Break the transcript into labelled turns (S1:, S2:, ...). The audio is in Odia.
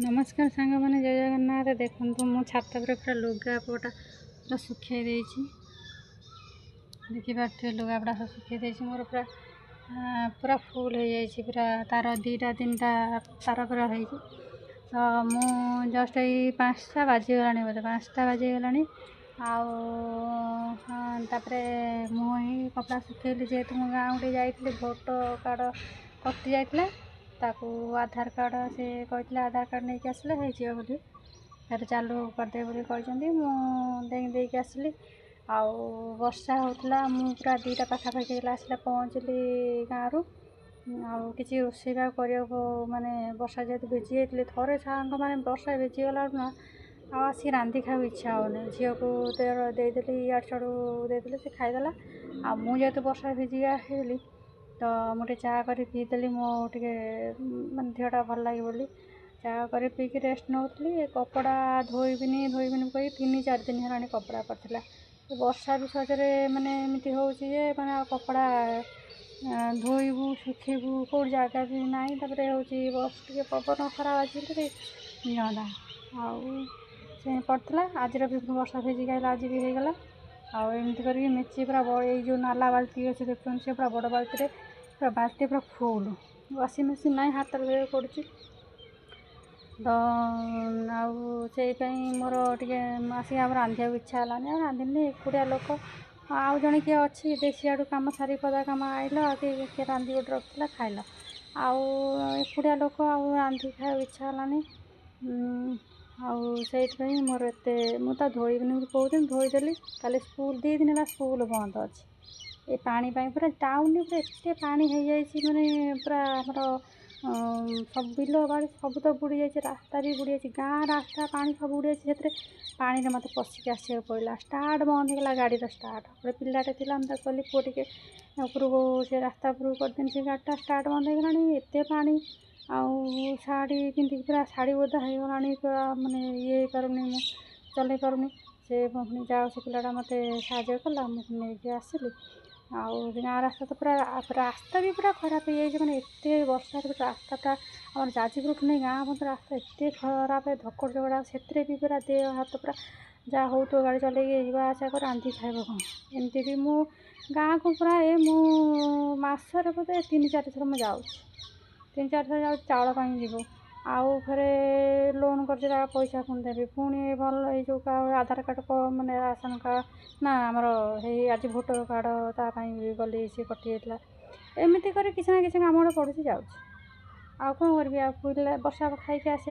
S1: ନମସ୍କାର ସାଙ୍ଗମାନେ, ଜୟ ଜଗନ୍ନାଥ। ଦେଖନ୍ତୁ, ମୁଁ ଛାତ ଉପରେ ପୁରା ଲୁଗାପଟା ପୁରା ଶୁଖେଇ ଦେଇଛି। ଦେଖିପାରୁଥିବେ, ଲୁଗାପଟା ସବୁ ଶୁଖେଇ ଦେଇଛି ମୋର। ପୁରା ପୁରା ଫୁଲ୍ ହେଇଯାଇଛି, ପୁରା ତାର ଦୁଇଟା ତିନିଟା ତାର ପୁରା ହେଇଛି। ତ ମୁଁ ଜଷ୍ଟ ଏଇ 5ଟା ବାଜିଗଲାଣି ବୋଧେ, 5ଟା ବାଜିଗଲାଣି। ଆଉ ତାପରେ ମୁଁ ଏଇ କପଡ଼ା ଶୁଖେଇଲି, ଯେହେତୁ ମୁଁ ଗାଁକୁ ଟିକେ ଯାଇଥିଲି, ଭୋଟର କାର୍ଡ଼ କଟି ଯାଇଥିଲା। ତାକୁ ଆଧାର କାର୍ଡ଼, ସେ କହିଥିଲେ ଆଧାର କାର୍ଡ଼ ନେଇକି ଆସିଲେ ହେଇଯିବ ବୋଲି, ଫେର ଚାଲୁ କରିଦେବେ ବୋଲି କହିଛନ୍ତି। ମୁଁ ଦେଇକି ଆସିଲି। ଆଉ ବର୍ଷା ହେଉଥିଲା। ମୁଁ ପୁରା 2ଟା ପାଖାପାଖି ହେଲା ଆସିଲା, ପହଞ୍ଚିଲି ଗାଁରୁ। ଆଉ କିଛି ରୋଷେଇ ବା କରିବାକୁ, ମାନେ ବର୍ଷା ଯେହେତୁ ଭିଜି ଯାଇଥିଲି ଥରେ ସାଙ୍ଗମାନେ, ବର୍ଷା ଭିଜିଗଲା ନା ଆଉ ଆସିକି ରାନ୍ଧି ଖାଇବାକୁ ଇଚ୍ଛା ହେଉନି। ଝିଅକୁ ଦେଇଦେଲି, ଇଆଡ଼ୁ ସିଆଡ଼ୁ ଦେଇଦେଲି, ସେ ଖାଇଦେଲା। ଆଉ ମୁଁ ଯେହେତୁ ବର୍ଷା ଭିଜିକି ଆସିଲି, ତ ମୁଁ ଟିକେ ଚା କରି ପିଇଦେଲି, ମୋ ଟିକେ ମାନେ ଦେହଟା ଭଲ ଲାଗିବ ବୋଲି। ଚା କରି ପିଇକି ରେଷ୍ଟ ନେଉଥିଲି। କପଡ଼ା ଧୋଇବିନି ଧୋଇବିନି କହି 3-4 ଦିନ ହେଲାଣି କପଡ଼ା ପଡ଼ିଥିଲା। ବର୍ଷା ବି ସହଜରେ ମାନେ ଏମିତି ହେଉଛି ଯେ ମାନେ ଆଉ କପଡ଼ା ଧୋଇବୁ, ଶୁଖେଇବୁ, କେଉଁଠି ଜାଗା ବି ନାହିଁ। ତାପରେ ହେଉଛି ଟିକେ ପବନ ଖରା ବାଜିଲେ ଟିକେ ଯାଆନ୍ତା। ଆଉ ସେ ପଡ଼ିଥିଲା, ଆଜିର ବି ବର୍ଷା ଭିଜିକି ଆଇଲା, ଆଜି ବି ହେଇଗଲା। ଆଉ ଏମିତି କରିକି ମେଞ୍ଚେ ପୁରା ଏଇ ଯେଉଁ ନାଲା ବାଲ୍ଟି ଅଛି ଦେଖୁଛନ୍ତି, ସେ ପୁରା ବଡ଼ ବାଲ୍ଟିରେ ପୁରା ବାଲ୍ଟି ପୁରା ଫୁଲ୍। ୱାସିଂ ମେସିନ୍ ନାହିଁ, ହାତରେ ଧୋଇବାକୁ ପଡ଼ୁଛି। ତ ଆଉ ସେଇପାଇଁ ମୋର ଟିକେ ଆସିକି ଆଉ ରାନ୍ଧିବାକୁ ଇଚ୍ଛା ହେଲାନି, ଆଉ ରାନ୍ଧିନି। ଏକୁଟିଆ ଲୋକ, ଆଉ ଜଣେ କିଏ ଅଛି ସିଆଡ଼ୁ କାମ ସାରି ପଦା କାମ ଆଇଲ, ଆଉ କିଏ କିଏ ରାନ୍ଧି ଗୋଟେ ରଖିଥିଲା ଖାଇଲ। ଆଉ ଏକୁଟିଆ ଲୋକ, ଆଉ ରାନ୍ଧି ଖାଇବାକୁ ଇଚ୍ଛା ହେଲାନି। ଆଉ ସେଇଥିପାଇଁ ମୋର ଏତେ, ମୁଁ ତ ଧୋଇବିନି ବୋଲି କହୁଥିଲି, ଧୋଇଦେଲି। କାଲି ସ୍କୁଲ, 2 ଦିନ ହେଲା ସ୍କୁଲ ବନ୍ଦ ଅଛି ଏ ପାଣି ପାଇଁ। ପୁରା ଟାଉନରେ ପୁରା ଏତେ ପାଣି ହେଇଯାଇଛି, ମାନେ ପୁରା ଆମର ସବୁ ବିଲ ବାଡ଼ି ସବୁ ତ ବୁଡ଼ି ଯାଇଛି, ରାସ୍ତା ବି ବୁଡ଼ି ଯାଇଛି, ଗାଁ ରାସ୍ତା ପାଣି ସବୁ ବୁଡ଼ି ଯାଇଛି। ସେଥିରେ ପାଣିରେ ମୋତେ ପଶିକି ଆସିବାକୁ ପଡ଼ିଲା। ଷ୍ଟାର୍ଟ ବନ୍ଦ ହେଇଗଲା ଗାଡ଼ିର ଷ୍ଟାର୍ଟ। ଗୋଟେ ପିଲାଟେ ଥିଲା, ମୁଁ ତାକୁ କହିଲି, ପୁଅ ଟିକେ ଉପରକୁ ସେ ରାସ୍ତା ଉପରକୁ କରିଦିଅନି, ସେ ଗାଡ଼ିଟା ଷ୍ଟାର୍ଟ ବନ୍ଦ ହେଇଗଲାଣି, ଏତେ ପାଣି। ଆଉ ଶାଢ଼ୀ ପିନ୍ଧିକି ପୁରା ଶାଢ଼ୀ ଓଦା ହେଇଗଲାଣି ପୁରା, ମାନେ ଇଏ ହେଇପାରୁନି, ମୁଁ ଚଲେଇ ପାରୁନି। ସେ ପୁଣି ଯାଉ, ସେ ପିଲାଟା ମୋତେ ସାହାଯ୍ୟ କଲା, ମୁଁ ନେଇକି ଆସିଲି। ଆଉ ଗାଁ ରାସ୍ତା ତ ପୁରା, ରାସ୍ତା ବି ପୁରା ଖରାପ ହେଇଯାଇଛି। ମାନେ ଏତେ ବର୍ଷାରେ ରାସ୍ତାଟା ଆମର ଯାଜପୁରଠୁ ନେଇ ଗାଁ ପର୍ଯ୍ୟନ୍ତ ରାସ୍ତା ଏତେ ଖରାପ, ଧକଡ଼ ଚକଡ଼, ସେଥିରେ ବି ପୁରା ଦେହ ହାତ ପୁରା ଯାହା ହେଉଥିବ ଗାଡ଼ି ଚଲେଇକି ଯିବା ଆସିବା କରି ରାନ୍ଧିକି ଖାଇବ କ'ଣ? ଏମିତି ବି ମୁଁ ଗାଁକୁ ପ୍ରାୟ ମୁଁ ମାସରେ ବୋଧେ 3-4 ଥର ମୁଁ ଯାଉଛି, 3-4 ଥର ଯାଉଛି। ଚାଉଳ ପାଇଁ ଯିବୁ, ଆଉ ଫେରେ ଲୋନ୍ କରିଛି, ତା ପଇସା ପୁଣି ଦେବି। ପୁଣି ଭଲ ଏଇ ଯେଉଁ ଆଧାର କାର୍ଡ଼, ମାନେ ରାସନ କାର୍ଡ଼ ନା ଆମର ହେଇ ଆଜି ଭୋଟର କାର୍ଡ଼, ତା ପାଇଁ ବି ଗଲି, ସିଏ କଟିଯାଇଥିଲା। ଏମିତି କରି କିଛି ନା କିଛି କାମ ଗୋଟେ ପଡ଼ୁଛି, ଯାଉଛି। ଆଉ କ'ଣ କରିବି? ଆଉ ପିଲା ବର୍ଷା ଖାଇକି ଆସି